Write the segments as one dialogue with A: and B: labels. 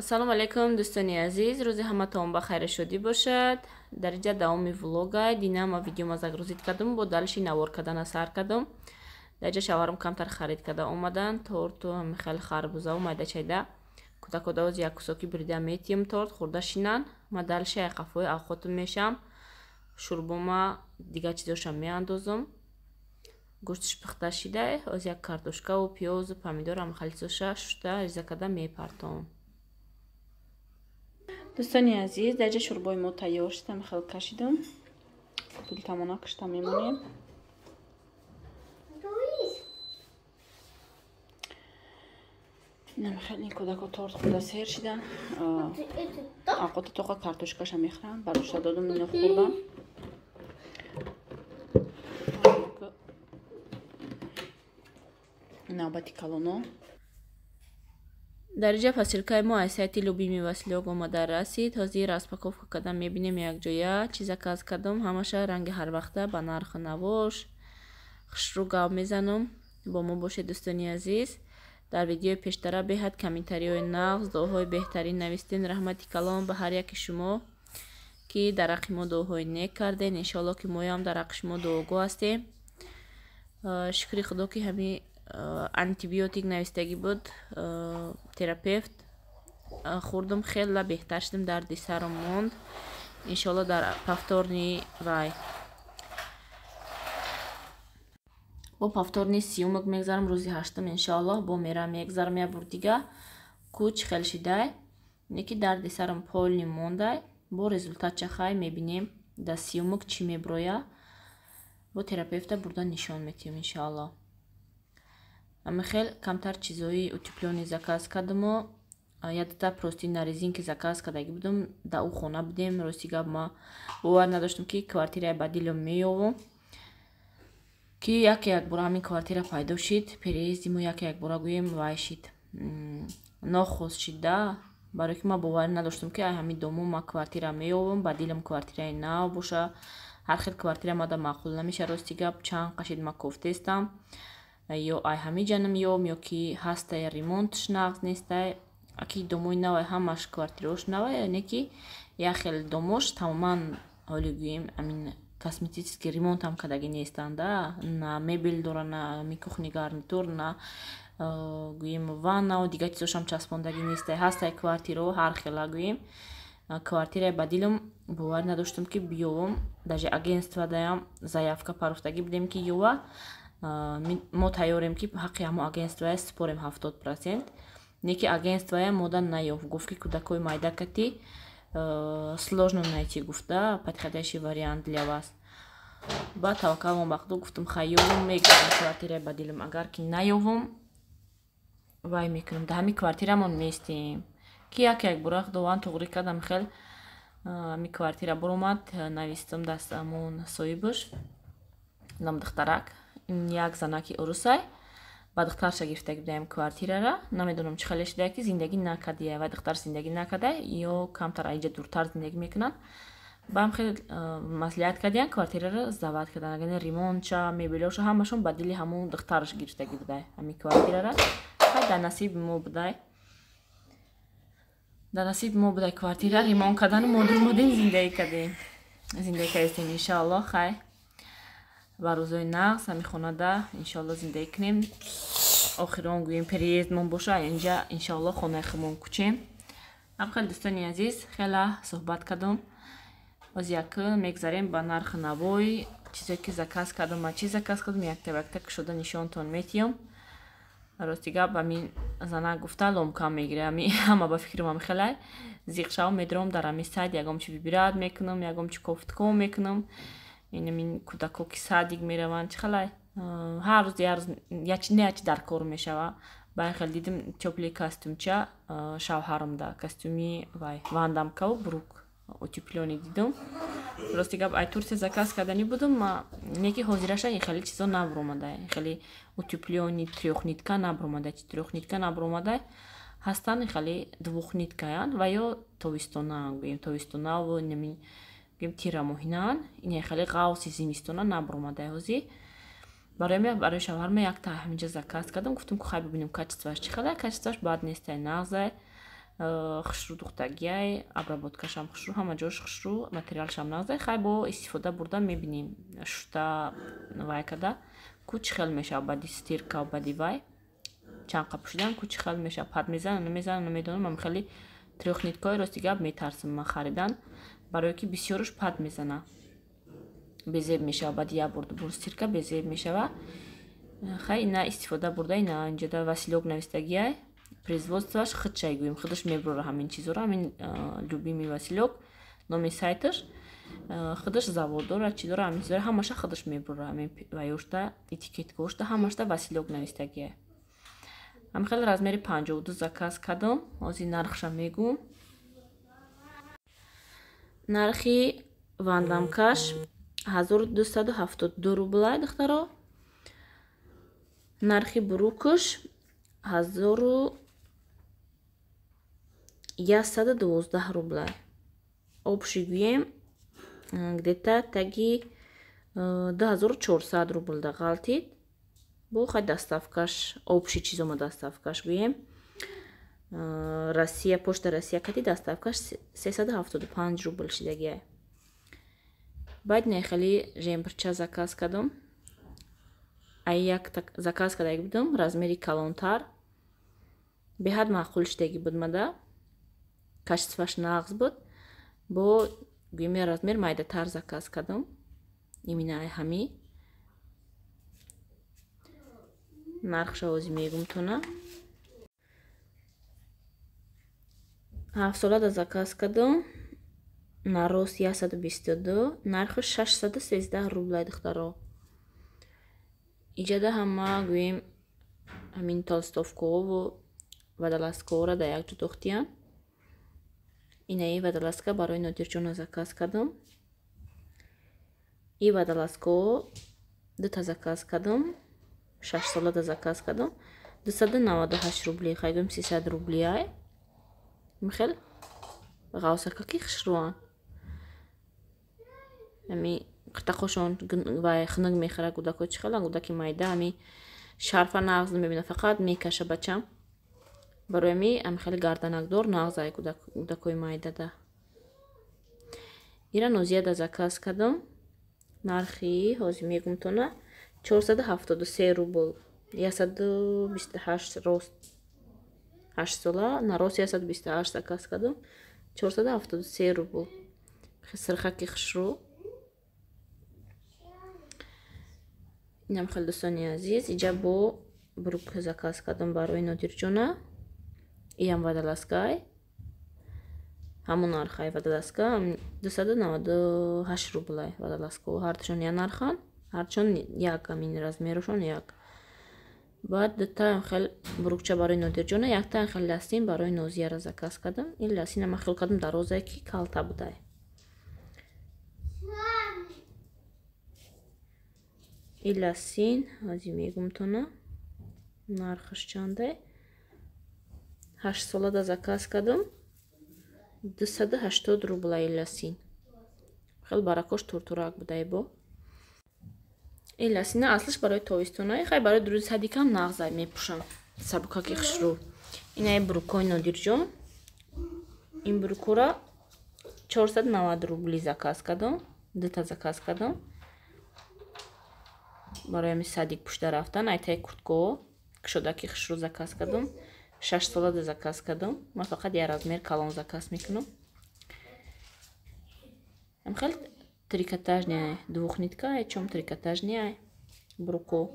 A: Ассалому алайкум, дӯстони азиз, рӯзи ҳаматон ба хайру шодӣ бошад. Дар инҷа давоми влога динама видеома загрузить кардам, бо дальше навор кардана сар кардам. Дар инҷа шавҳарам камтар харид карда омадан, торту хеле харбузаву майда чайда. Кӯдакҳо давози як кусоки бирида метием торт хӯрда шинан. Ма дальше қафои авқотум мешам. Шурбома дигар чизошам меандозам. Гӯштиш пухта шида, оз як картошкаву пиёзу помидорам хеле чизоша шушта реза карда мепартом.
B: Дӯстони азиз, дар ҷа шӯрбои мо тайёр шуд, ҳам хел кашидам. Пилтамона кашта мемонем. Инам хел ин кӯдако торт хӯрда сер шидан. Авқоти тоқа картошкаша мехӯранд. Барошта додум, ино хӯрдам. Навбати калоно.
A: Дар инҷа посилкаи мо аз сайти Любимый Василёк омада расид. Ҳозир распаковка кардам, мебинем якҷоя чӣ заказ кардам. Ҳамаша ранги ҳарвақта ба нарху навош. Хушрӯ гап мезанам. Бо мо бошед, дӯстони азиз. Дар видеои пештара беҳад комментариҳои нағз, дуоҳои беҳтарин навистен. Раҳмати калом ба ҳар яки шумо, ки дар ҳаққи мо дуоҳои нек карден. Иншоалло, ки моям дар ҳаққи шумо дуогӯ ҳастем. Шукри Худо, ки ҳами антибиотик навистагӣ буд терапевт, хӯрдум, хела беҳтар шудем, дарди сарам монд. Иншоалло, дар повторный вай бо повторный съёмок мегзарам рӯзи 8-м, иншоалло, бо мерам мегзарам як бор дига. Кӯч хел шидай, не ки дарди сарам полный мондай. Бо результат чахай мебинем, дар съёмок чӣ меброя. Бо терапевта бурда нишон метиҳем, иншоалло. Ами хел камтар чизои утеплённый заказ кардаму ядата прости на резинки заказ кардагӣ будам. Дар ӯ хона будем. Рости гап, ма бовар надоштам, ки квартираи ба дилам меёвам, ки яке якбора ҳамин квартира пайдо шид. Переезди мо яке якбора гӯем вай шид, нохост шид да, барое ки ман боварӣ надоштам, ки ай ҳамин дому ма квартира меёвам, ба дилам квартираи нав боша. Ҳар хел квартира мада маъқул намеша. Рости гап, чанд қашид ма кофтестам, ё ай ҳамин ҷанам ёвам, ё ки ҳастай ремонтш нағз нестай. Аки домои навай, ҳамаш квартираош навай, не ки як хел домош тамоман ҳоли гӯем амин косметический ремонт ҳам кардагӣ нестанда, на мебел дора, на ми кухни гарнитур, на гӯем ваннау дигар чизошам часпондагӣ нестай. Ҳастай квартирао ҳар хела гӯем. Квартираи ба дилам бовар надоштам, ки биёвам. Даже агентстводаям заявка парофтагӣ будем, ки ёва мо тайёрем, ки ҳаққи ҳамо агентствоя супорем 70%. Не ки агентствоя мода наёфт, гуфт, ки кӯдакҳои майда кати сложно найти, гуфта, подходящий вариант для вас. Баъд таваккалам ба Худо, гуфтам, хай, ёвам, мегирам квартираи ба дилам. Агар ки наёвам, вай мекунам, дар ҳамин квартирамон местем, ки яке якбора Худованд туғрӣ кардам, хел ҳамин квартира баромад. Навистам даст амон соҳибаш, нам духтарак, ин як занаки урусай, ба духтарша гирифтагӣ будаем квартирара. Намедонам, чӣ хеле шудае, ки зиндагӣ накардия вай духтар, зиндагӣ накарда ё камтар аинҷа дуртар зиндагӣ мекунанд. Баам хеле маслиҳат кардиян, квартираро сдавать кардан. Агар ремонтша, мебелоша ҳамашон ба дили ҳамон духтараш гирифтагӣ будай ҳамин квартирара. Хай, дар насиби мо будай, дар насиби мо будай квартира ремонт кардану мо дурмодем, зиндагӣ кардем, зиндагӣ кардем, иншоалло. Хай, ба рӯзои нағз ҳамин хонада иншоалло зиндагӣ кунем. Охирон гӯем переездмон боша, инҷа иншоалло хонаи худмон кӯчем. Ам хеле, дӯстони азиз, хела суҳбат кардам. Боз як мегзарем ба нарху навои чизе, ки заказ кардам. Ман чӣ заказ кардам, якта якта кушода нишонтон метиҳам. Рости гап, ҳамин зана гуфта ломкам мегира, ами ҳама ба фикрам ҳами хелай зиқ шавам, медорам дар ҳамин сайт ягон чи выбирать мекунам, ягон чи кофтком мекунам. Инамин кӯдако ки садик мераванд, чӣ хелай ҳар рӯз як рӯз ячи не ячи дар кор мешава. Ба ин хел дидим тёплый костюмча шавҳарамда, костюми вай вандамкаву брюк утеплённый дидум. Рости гап, ай Турсия заказ карданӣ будум, не ки ҳозираша ин хеле чизо набуромада, хеле утеплённый трёхнитка набуромада, трёхнитка набуромада ҳастанд, хеле двухниткаянд ва ё тобистона, гӯем тобистонаву намин гӯем тирамоҳинаанд. Ин хеле ғавси зимистона набуромада ҳозир. Барои шавҳарма якта ҳаминҷа заказ кардам, гуфтам, ку хай, бибинем качествоаш чӣ хеле. Качествоаш бад нестай, нағзай. Хушрӯ духтагиай, обработкашам хушрӯ, ҳама ҷош хушрӯ, материалшам нағзай. Хай бо истифода бурда мебинем, шута вай када ку чӣ хел мешава, баъди стирка, баъди вай чанқа пӯшидан ку чӣ хел мешава, пад мезана намезана намедонам. Ам хеле трёхниткаи рости гап метарсам ман харидан, барое ки бисёрш пад мезана, безеб мешава, баъди як бор дубор стирка безеб мешава. Хай ина истифода бурда, ина инҷода Василёк навистагиай, производствоаш худшай гӯем, худаш мебурора ҳамин чизоро, ҳамин любимый Василёк номи сайташ, худаш завод дора, чи дора, ҳамин чизоро ҳамаша худаш мебурора, ҳамин ваёшта этикеткаошта ҳамашта Василёк навистагиай. Ҳам хеле размери 52 заказ кардам, ҳозир нархша мегӯм. Нархи вандамкаш 1272 рублай, духтаро. Нархи брукаш 1112 рублай. Общий гӯем где-то таги 2400 рубл да ғалтид. Бо хай доставкаш, общий чизома доставкаш гӯем. Россия, почта Россия кати доставкаш 375 рубл шидагиай. Баъд нехели жембрча заказ кардам. Ай як заказ кардаги будам, размери калонтар. Беҳад маъқул шидаги буд мада. Качестваш нағз буд. Бо гӯем размер майдатар заказ кардам. Именно ай ҳами. Нархша ҳозир мегум тона. 7 сола заказ кардам. Нарост 122, нархи 613 рублай, духтаро. Иҷада ҳама гӯем ҳамин толстовкаову водолазкаора дар якҷо дохтиян. Инаи водолазка барои Нодирҷона заказ кардам. И водолазкао дута заказ кардам, 6 солада заказ кардам. 298 рубли, хай гӯем 300 рубли ай. Михел ғавсакаки хушрӯан. Ами қитақошон вай хунук мехӯрад, кӯдако чӣ хелан, кӯдаки майда ами шарфа нағз намебина, фақат мекаша бачам. Барои ами хеле гарданакдор нағз ай кӯдакои майдада. Ира Нозияда заказ кардам. Нархи ҳозир мегум тона 473 рубл, 128 рост, 8 сола, на рост 128 заказ кардам, 473 рубл. Сирхаки хушрӯ. Инам хеле дӯстони азиз, иҷа бо брук заказ кардам барои Нодирҷона. Иам водолазкай. Ҳамон нархай водолазка 298 рублай водолазка. Ҳардушон як нархан, ҳардушон як, ҳамин размерушон як. Баъд дута хел брукча барои Нодирҷона, якта хел ласин барои Нозияра заказ кардам. Ин ласина ман хел кардам дарозае ки калта будай. Ин ласин ҳозир мегум тона нархаш чандай. 8 солада заказ кардам, 280 рубла ин ласин. Хел баракош туртурак будай бо. Ин ласина аслиш барои тобистонай, хай барои рӯзи садикам нағзай мепӯшам. Сабукаки хушрӯ. Инаи брукои Нодирҷон. Ин брукора 490 рубли заказ кардам, дута заказ кардам. Барои ҳами садик пушта рафтан, айтаи курткао кушодаки хушрӯ заказ кардам. 6 солада заказ кардам. Ман фақат як размер калон заказ мекунам. Ам хел трикотажни, двухнитка, чом трикотажни бруко.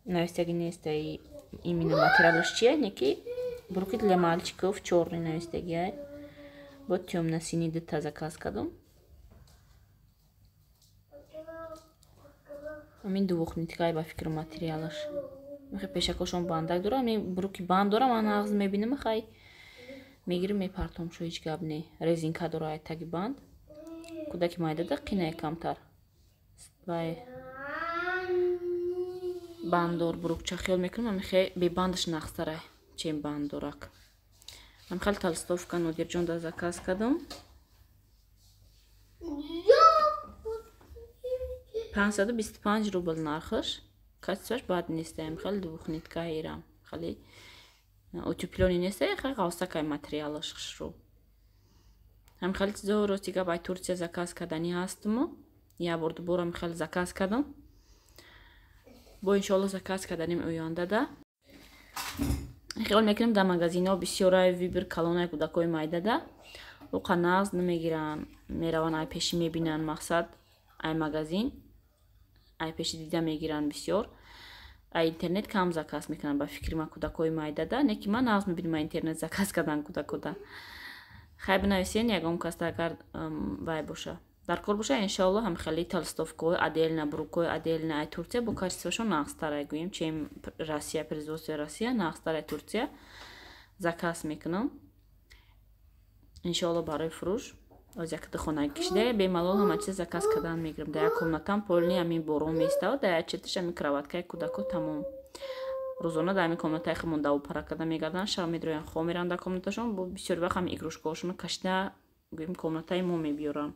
A: Навистаги нест и именно материалаш чия, неки бруки для мальчиков чёрный навистаги. Вот тёмно-синий дута заказ кардам. Амин двухниткай ба фикр материалаш. Мехе пешакошон бандак дорам, ами бруки банд дорам, ман нағз мебинам, хай мегирим мепартом, шо ҳеҷ гап не. Резинка дора ай таги банд. Кӯдаки майдада қинае камтар. Вай банддор брукча хиёл мекунам, ами хе бебандаш нағзтарай, чем банддорак. Ам хел толстовка Нодирҷон да заказ кардам. 525 рубл нархаш. Качестваш бад нест, ам хел двухнитка ирам. Хеле Утеплённый нест, хеле ғавсакай материалаш хушрӯ. Ҳам хеле чизо рости гап ай Турция заказ кардани ҳастуму. Я бор дуборам хеле заказ кардам. Бо иншоалло заказ карданим ояндада. Хиёл мекунем дар магазинҳо бисёрай выбор калонаи кӯдакҳои майдада. Оқа нағз намегиранд, мераванд ай пеши мебинанд, мақсад ай магазин ай пеши дида мегиранд бисёр. Ай интернет кам заказ мекунанд ба фикри ман кӯдакҳои майдада, не ки ман нағз мебинам ай интернет заказ кардан кӯдакода. Хай бинависен ягон кас агар вай боша. Дар кор боша иншоалло ҳам хеле толстовкаҳои отдельно, брюкҳои отдельно ай Турция бо качествошон нағзтар ай гӯем, чем Россия, производство Россия нағзтар ай Турция заказ мекунам. Иншоалло барои фурӯш. Оз як хона кишида бемалол ҳама чиз заказ кардан мегирам. Дар як комнатам полни ҳамин борон меистава, дар як четиш ҳамин кроваткаи кӯдако тамом. Рӯзона дар ҳамин комнатаи худмон даву пара карда мегарданд, шаб медроянд, хоб мераванд дар комнаташон, бо бисёр вақт ҳамин игрушкаҳошонро кашида гӯем комнатаи мо мебиёранд.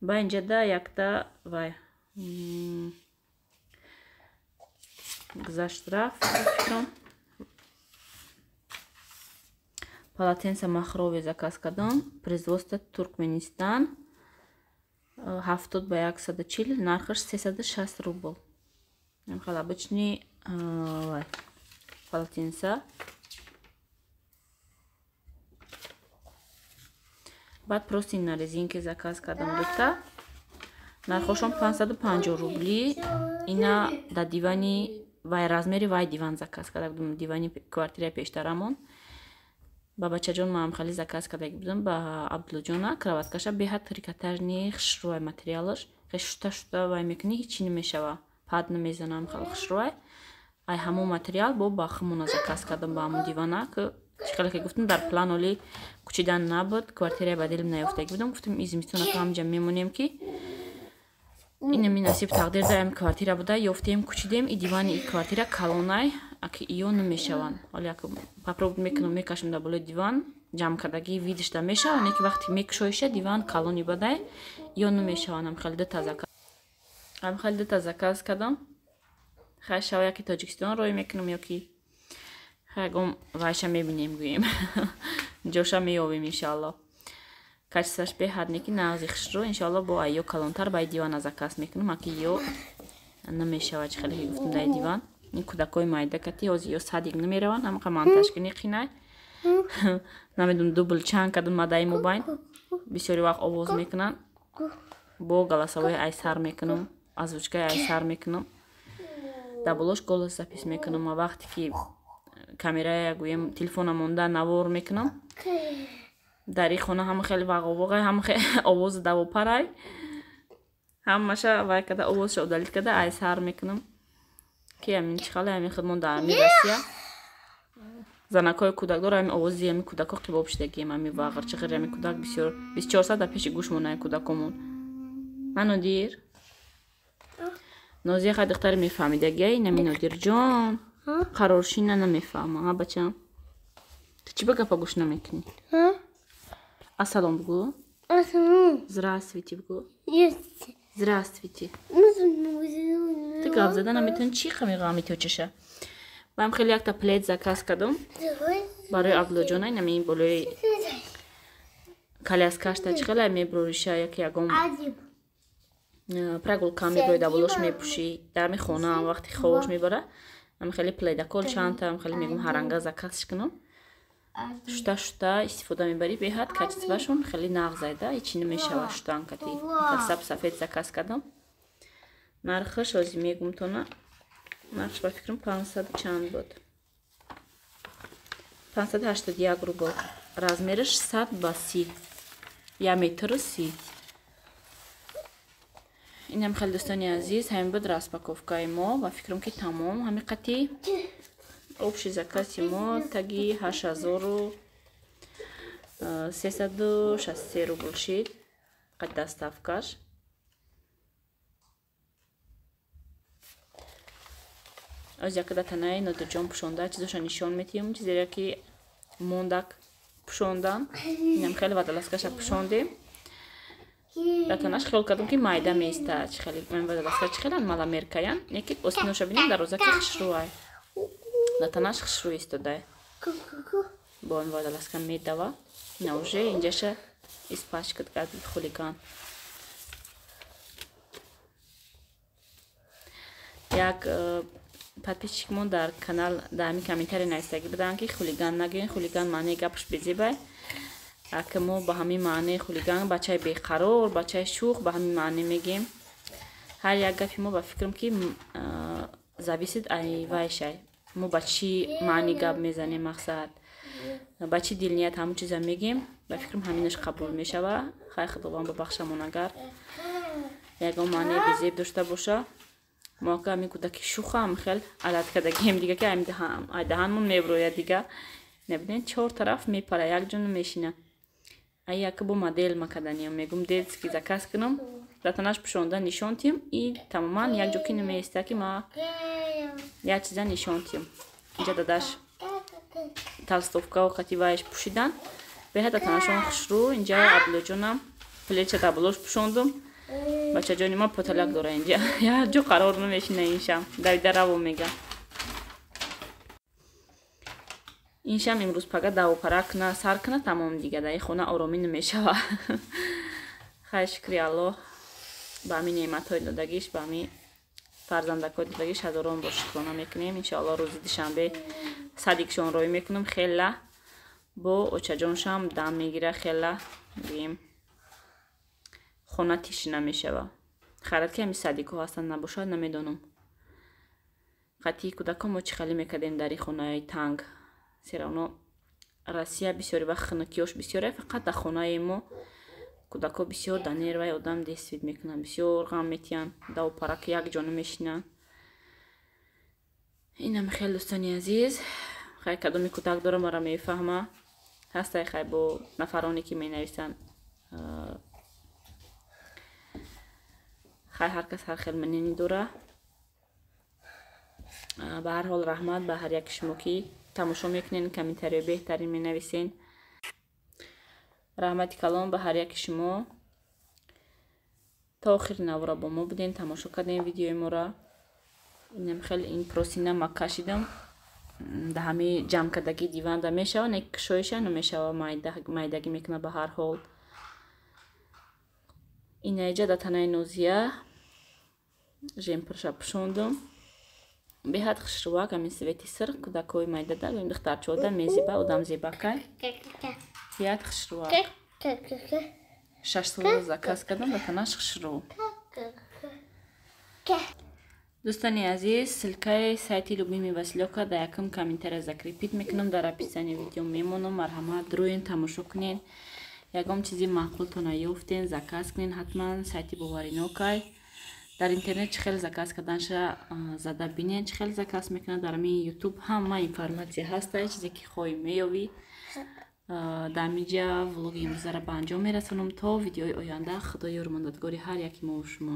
A: Ба инҷада якта вай гузашт рафт фикрам. Полотенце махрове заказ кардам, производство Туркменистан, 70 ба 140, нархаш 360 рубл. Хеле обычный вай полотенце. Баъд простынь на резинке заказ кардам дута. Нархошон 550 рубли. Ина дар дивани вай размери вай диван заказ карда будам, дивани квартираи пештарамон. Ба бачаҷон маам хеле заказ карда будам, ба Абдуллоҷона кроваткаша беҳад трикотажни хушрӯай материалаш. Хеле шута шута вай мекунӣ, ҳеҷ намешава. Пад намезанам, хеле хушрӯай. Ай ҳамон материал бо ба хумона заказ кардам ба ҳамон дивана, ки хеле ки гуфтам дар план оли кучидан набуд, квартираи ба дилам наёфтагӣ будам. Гуфтам и зимистона ка ҳамҷа мемонем, ки инами насиб тақдир даем квартира буда, ёфтем, кучидем. И дивани и квартира калонай, аки иё намешаванд. Ҳоло як попробуй мекунам, мекашам дар болои диван, ҷамъ кардагӣ видишда мешаванд, не ки вақте мекушоиша диван калони бадай, иё намешаванд. Ам хеле дута заказ кардам. Хай шава яки Тоҷикистон рой мекунам ё ки ягон вайша мебинем гӯем. Ҷоша меёбем иншоалло. Качестваш беҳад не ки нағзи хушрӯ, иншоалло бо айё калонтар ба дивана заказ мекунам, аки ё намешава, чӣ хеле ки гуфтам дар диван. Ин кӯдакҳои майда кати ҳозир ё садик намераванд, ҳамақа монтажкунӣ қинай. Намедонам дубл чанд кардам мадаи мобайн. Бисёри вақт овоз мекунанд. Бо голосовой айсар мекунам, озвучкаи айсар мекунам. Дар болош голос запис мекунам. Ва вақте ки камерая гӯем телефона монда навор мекунам. Дар ин хона ҳама хеле вағовоғай, ҳама хеле овози давопарай. Ҳамаша вай карда овозша удалит карда айсар мекунам. Ки ҳамин чӣ хеле ҳамин худмон дар ҳамин Россия занакҳои кӯдакдор ҳамин овози ҳамин кӯдакҳо қибоб шудагием, ҳамин вағирчиғири ҳамин кӯдак бисёр 24 соат дар пеши гӯш монад кӯдакомон. Ма Нодир? Нозия хай духтари мефаҳмидагиай, инами Нодирҷон қароршина намефаҳма, ҳа бачам? Ту чӣ ба гапа гӯш намекунӣ? Ассалом бугӯ. Здравствуйте бугӯ. Здравствуйте. Ту гап зада наметавонӣ, чӣ қами точаша? Ман хеле якта плед заказ кардам барои Абдуллоҷона, инами ин болои коляскашта чӣ хеле меброриша, яке ягон прогулка меброи, дар болош мепӯшӣ, дар ҳамин хона вақти хобош мебара. Ам хеле пледакол чандта, ам хеле мегӯм ҳаранга заказш кунам. Шута шута истифода мебарӣ, беҳад качествашон хеле нағзайда, ҳеҷ намешава шутан кати. Саб сафед заказ кардам. Нархаш ҳозир мегӯм тона. Нархаш ба фикрам 500 чанд буд. 581 рубл. Размераш 100 ба 30. Я метр 30. Инам хеле дӯстони азиз, ҳамин буд распаковкаи мо. Ба фикрам ки тамом. Ҳамин қати общий закази мо таги 8363 рубл шид. Қад доставкаш. Оз якада танаи Нодирҷон пӯшонда, чизоша нишон метиҳем, чизере ки мондак пӯшондан. Инам хеле вадаласкаша пӯшондем. Дар танаш хиёл кардам ки майда меистад, чӣ хеле ман вадаласка чӣ хеле маломеркаян, не ки остиноша бинем дароза ки хушрӯай. Дар танаш хушрӯ истодай.
B: Бо ин водолазка медава. На уже инҷаша испачкать кард хулиган. Як подписчикмон дар канал дар ҳамин комментария навистагӣ буданд, ки хулиган нагӯен, хулиган маънии гапаш безебай. Ака мо ба ҳамин маънии хулиган, бачаи беқарор, бачаи шӯх, ба ҳамин маънӣ мегем. Ҳар як гапи мо ба фикрам, ки зависит ай вайшай. Мо ба чӣ маъни гап мезанем, мақсад ба чӣ дилният ҳамон чиза мегем, ба фикрам ҳаминаш қабул мешава. Хай, Худованд бабахшамон, агар ягон маънии безеб дошта боша. Мо ака ҳамин кӯдаки шӯхам хел адат кардагием дига, ки ай даҳанмон меброяд дига. Набинед, чор тараф мепара, як ҷо намешина. Ай яка бо модел макаданиям, мегум детский заказ кунам, ратанаш пӯшонда нишон тиҳам, и тамоман як ҷо ки намеиста, ки ма як чиза нишон тиҳам. Инҷа дадаш толстовкао қативаеш пӯшидан, беҳад атанашон хушрӯ. Инҷа Абдуллоҷонам плеча таблош пӯшондум. Бачаҷони ма поталак дора инҷа, як ҷо қарор намешина, иншам давида раво мега. Иншам имрӯз пага давопара куна, сар куна, тамом дига, дар хона оромӣ намешава. Хай, шукри Аллоҳ ба ҳамин неъматҳои додагиш, ба ҳамин фарзандакҳои додагиш ҳазорон бор шукрона мекунем. Иншоаллоҳ рӯзи душанбе садикшон рӯй мекунам, хела бо очаҷоншам дам мегира, хела гӯем хона тиш намешава. Хайрат, ки ҳамин садикҳо ҳастанд, набошад намедонам. Қатъии кӯдакон мо чӣ хеле мекардем дар ин хонаи танг. Серавно Россия бисёри вақт хунукиёш бисёре, фақат дар хонаи мо кӯдакҳо бисёр дар нерваи одам действид мекунанд, бисёр ғам метиҳанд, давопарак як ҷо намешинанд. Инам хеле, дӯстони азиз, хай кадоми кӯдак дора мара мефаҳма. Ҳастай хай бо нафароне ки менависанд. Хай, ҳар кас ҳар хел мнение дора. Ба ҳар ҳол раҳмат ба ҳар яки шумо, ки тамошо мекунен, комментариҳои беҳтарин менависен. Раҳмати калон ба ҳар яки шумо. То охири навора бо мо будем, тамошо кардем видеои моро. Инам хеле ин простина ма кашидам. Да ҳами ҷамъкардагии диванда мешава, не кушоиша намешава, майдагӣ мекуна ба ҳар ҳол. Инаиҷа да танаи Нозия жемпирша пӯшондум. Беҳад хушрӯвак, ҳамин свети сирх кӯдакҳои майдада, духтарчаода мезеба, одам зебакай. Беҳад хушрӯвак. 6 сола заказ кардам, ба танаш хушрӯ. Дӯстони азиз, ссылкаи сайти Любимый Василёка дар якум комментария закрепить мекунам, дар описании видео мемонам. Марҳамат, рӯен тамошо кунед. Ягон чизи маъқултона ёфтен, заказ кунед ҳатман. Сайти боваринокай. Дар интернет чӣ хел заказ карданша зада бинед, чӣ хел заказ мекунад. Дар ҳамин Ютуб ҳама информатсия ҳаста, чизе ки хоҳӣ меёвӣ. Дар ҳаминҷа влоги имрӯзаро ба анҷом мерасонам. То видеои оянда Худо ёру мададгори ҳар яки мову шумо.